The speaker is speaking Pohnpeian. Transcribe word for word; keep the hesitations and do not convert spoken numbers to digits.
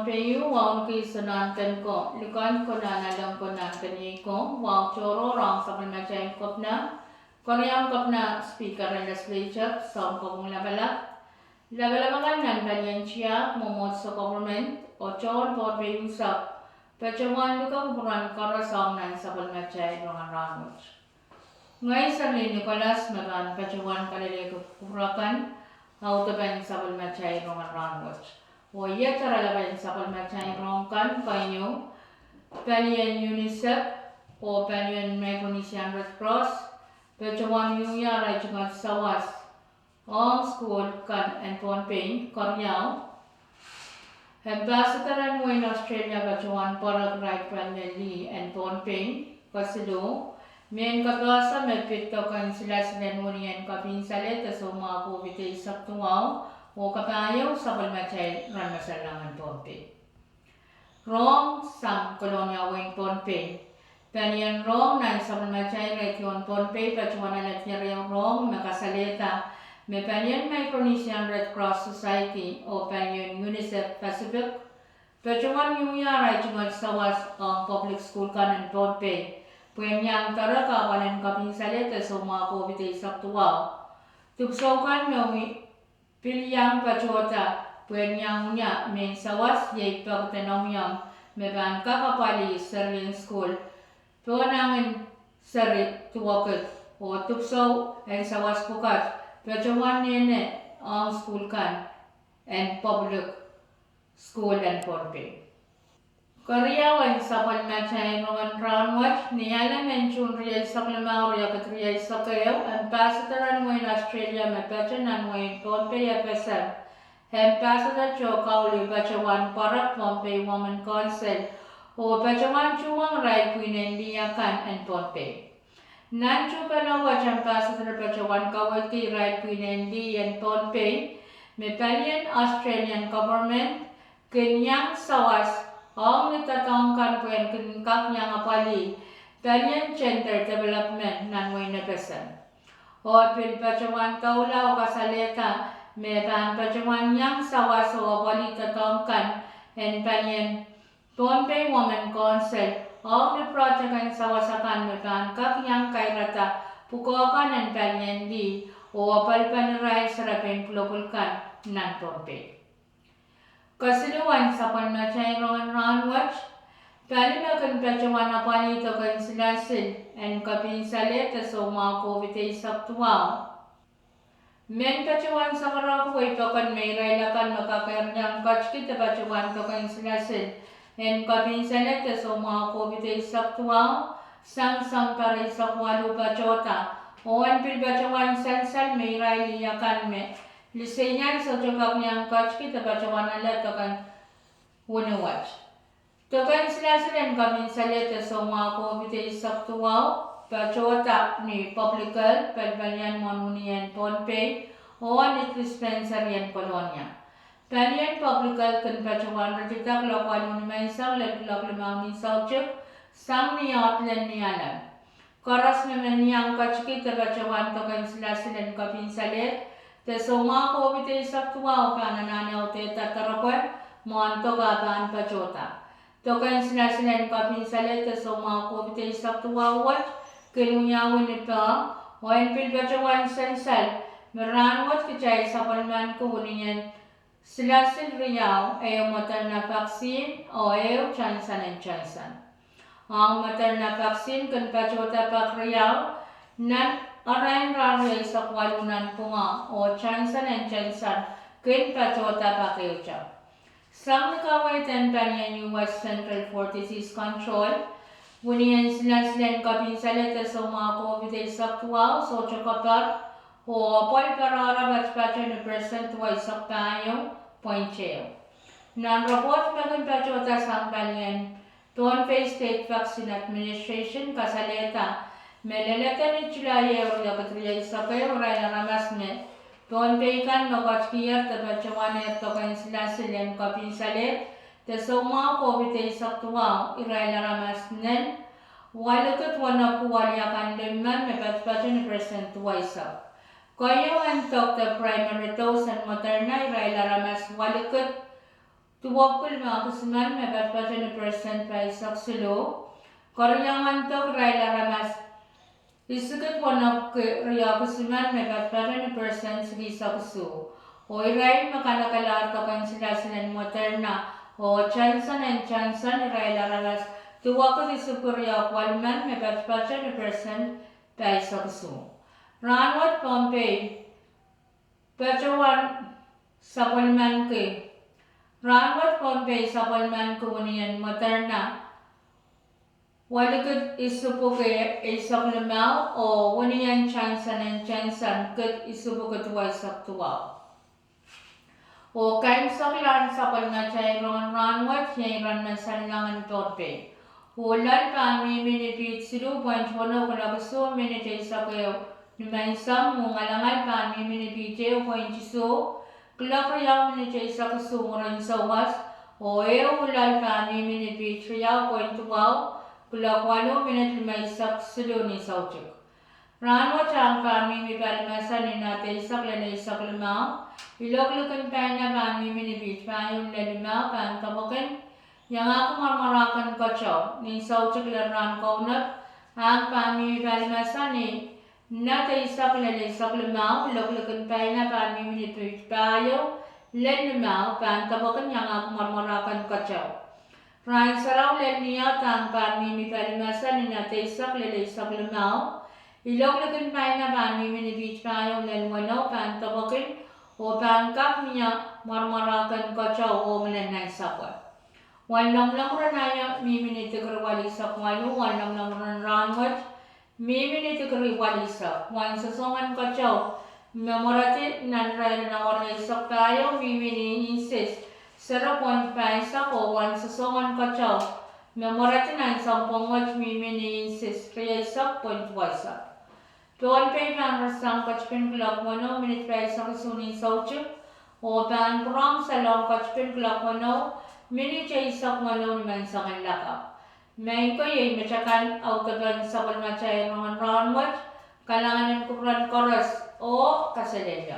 Peiu, wauneki Sounkomour Ken ko, Likend ko, Nahnalek ko, Nahnkeniei ko, wahu tohrohr ong sapwellimatail Kepina, Keriaun Kepina, Speaker en Legislature, Sounkopwung Lapalap, lapalap akan nan palien tiahk, mwomwohdiso, government, oh tohn Pohnpei unsek, patohwan luke kupwuren koaros ong nan sapwellimatail rongen rahnwet. Ngehi Serlin Nicholas me pahn patohwan kalelehki kupwur akan audepen sapwellimatail rongen rahnwet. Oh iet oaralapen sapwellimatail rohng kan keieu: palien UNICEF oh palien Micronesian Red Cross patohwan wiewia arail tungoal sawas ong sukuhl kan en Pohnpei. Keriau, ambassador en wehin Australia patohwan pwarek irail palien lih en Pohnpei. Kesiluh, mehn kapehse me pid doken silasil en wenihmw en kapinsaleh de soumwahu COVID eisek duwau, oh kapahieu sapwellimatail rahn wet en Pohnpei. Rohng sang Kolonia, wehin Pohnpei. Palien rohng nan sapwellimatail redio en Pohnpei patohwan alehdi ehu rohng me kasalehda me palien Micronesian Red Cross Society oh palien UNICEF Pacific patohwan wiewia arail tungoal sawas ong public sukuhl kan en Pohnpei pwehn iang doare kahpwal en kapinsaleh de soumwahu COVID eisek duwau. Dipwisou kan me pil iang patohda pwehn iang wia mehn sawas iei pekid en omwiomw me pahn kak apwalih serien sukuhl, pohnangin seri duwekid, oh dipwisou en sawas pwukat patohwan nehne ong sukuhl kan en public sukuhl en Pohnpei. Keriau en sapwellimatail rongen rahnwet: Ni Alem en June rieisek limau, riekid rieisek ehu, ambassador en wehin Australia me patohwan nan wehin Pohnpei, FSM, Ambassador Joe Cowley, patohwan pwarek Pohnpei Women Council oh patohwan tuhwong irail pwihn en lih akan en Pohnpei. Nan Tupelo wet, ambassador patohwan kaweidki irail pwihn en lih en Pohnpei me palien Australian government kin iang sawas ong ni doadoahk kan pwehn kin kak iang apwalih palien gender development nan wehin FSM. Oh pil patohwan doula oh kasalehda me pahn patohwan iang sawas oh apwalih doadoahk kan en palien Pohnpei Women Council ong ni project en sawas akan me pahn kak iang kairada pwukoa kan en palien lih oh apwalpalirail serepein pwulopwul kan nan Pohnpei. Kesiluhwen sapwellimatail rongen rahnwet: Pali me kin patohwan apwalih doken silasil en kapinsaleh de soumwahu COVID eisek duwau. Men patohwan sakarako wei pokon me irail akan me kak iang ketiki de patohwan doken silasil en kapinsaleh de soumwahu COVID eisek duwau sang Sounpar eisek waluh patohda, oh en pil patohwan sansal me irail lih akan me liseian sohte kak iang ketiki de patohwan ale doken wini wet. Doken silasil en kapinsaleh de soumwahu COVID eisek duwau patohda ni Public Health, palipalien mwohn wini en Pohnpei, oh ni dispensary en Kolonia. Palien Public Health kin patohwan ritidek kuloak waluh nimenseng lel kuloak limau ni soutik sang ni oahd lel Nialem. Koaros me men iang ketiki de patohwan doken silasil en kapinsaleh de soumwahu COVID eisek duwau pahn anahne audehda doaropwe mwohn dok ah pahn patohda. Doken silasil en kapinsaleh de soumwahu COVID eisek duwau wet kin wiawi ni peh, oh en pil patohwan sansal me rahnwet kitail sapwellimaniki winien silasil riau, ehu Moderna vaccine oh ehu Johnson and Johnson. Ong Moderna vaccine kin patohda pak riau nan arain rahn rieisek waluh nanpwungo, oh Johnson and Johnson kin patohda pak ehute. Sang ni kaweid en palien US Centers for Disease Control, winien silasil en kapinsaleh de soumwahu COVID eisek duwau sohte kapar, oh apwal patohdo patopato ni percent duweisek pahieu point ehu. Nan report me kin patohda sang palien Pohnpei State Vaccine Administration kasalehda me leledo ni July ehu, riekid rieisek ehu, irail aramas me Pohnpei kan me ketikier de patohwanehr doken silasil en kapinsaleh de soumwahu COVID eisek duwau irail aramas nen walikid wenepwiki waliakan limmen me patopato ni percent duweisek. Keieu en dok de primary dose en Moderna irail aramas walikid duwepwiki limau kesimen me patopato ni persent pahisek siluh. Keriaun Dok irail aramas isikid wenepwiki riau kesimen me patopato ni persent silihsek isuh. Oh irail me kanekelahr doken silasil en Moderna oh Johnson and Johnson irail aramas duwekid isipwiki riau pwalimen me patopato ni persent pahisek isuh. Rahnwet Pohnpei patohwan sapwellimaniki, rahnwet Pohnpei sapwellimaniki wenihmwen Moderna welikid isipwiki eisek limau oh wenihmwen Johnson and Johnson kid isipwiki duweisek duwau. Oh kaimwiseklahn sapwellimatail rongen rahnwet iei iren me sanlengen Pohnpei. Oh loal pahn mihmi ni piht siluh point weneu kuloak isuh minit eisek ehu nimenseng, oh ngalangal pahn mihmi ni piht ehu point isuh kuloak riau minit eisek isuh mwurin souwas, oh ehu loal pahn mihmi ni piht riau point duwau kuloak waluh minit limeisek siluh ni soutik. Rahnwet ahng pahn mihmi palimese ni nat eisek lel eisek limau, iloak likin paina pahn mihmi ni piht pahieu lel limau, pahn depwekin iangahki mwarmwarahken keteu ni soutik lel rahn kaunop, ahng pahn mihmi palimese ni nat eisek lel eisek limau, iloak likin paina pahn mihmi ni piht pahieu lel limau, pahn depwekin iangahki mwarmwarahken keteu. Rahn sarawi lel Niehd ahng pahn mihmi palimese ni nat eisek lel eisek limau, iloak likin paina pahn mihmi ni piht pahieu lel weneu, pahn depwekin oh pahn kak mie mwarmwarahken keteu oh ngilen nansapwe. Wanlomwlomw rahn aio mihmi ni dikri welihsek waluh, wanlomwlomw rahn rahnwet mihmi ni dikri welihsek. Wan sosoangen keteu me mweredi nan irail en awa eisek pahieu mihmi ni inches zero point pahisek, oh wan sosoangen keteu me mweredi nan sounpwong wet mihmi ni inches rieisek point duweisek. Pohnpei pahn rasehng ketipin kuloak weneu minit pahisek isuh ni soutik, oh pahn pwurehng salong ketipin kuloak weneu minit eisek weneu nimenseng lakapw. Maing ko, iei met akan audepen sapwellimatail rongen rahnwet. Kalahngan en kupwuren koaros oh kaselehlie.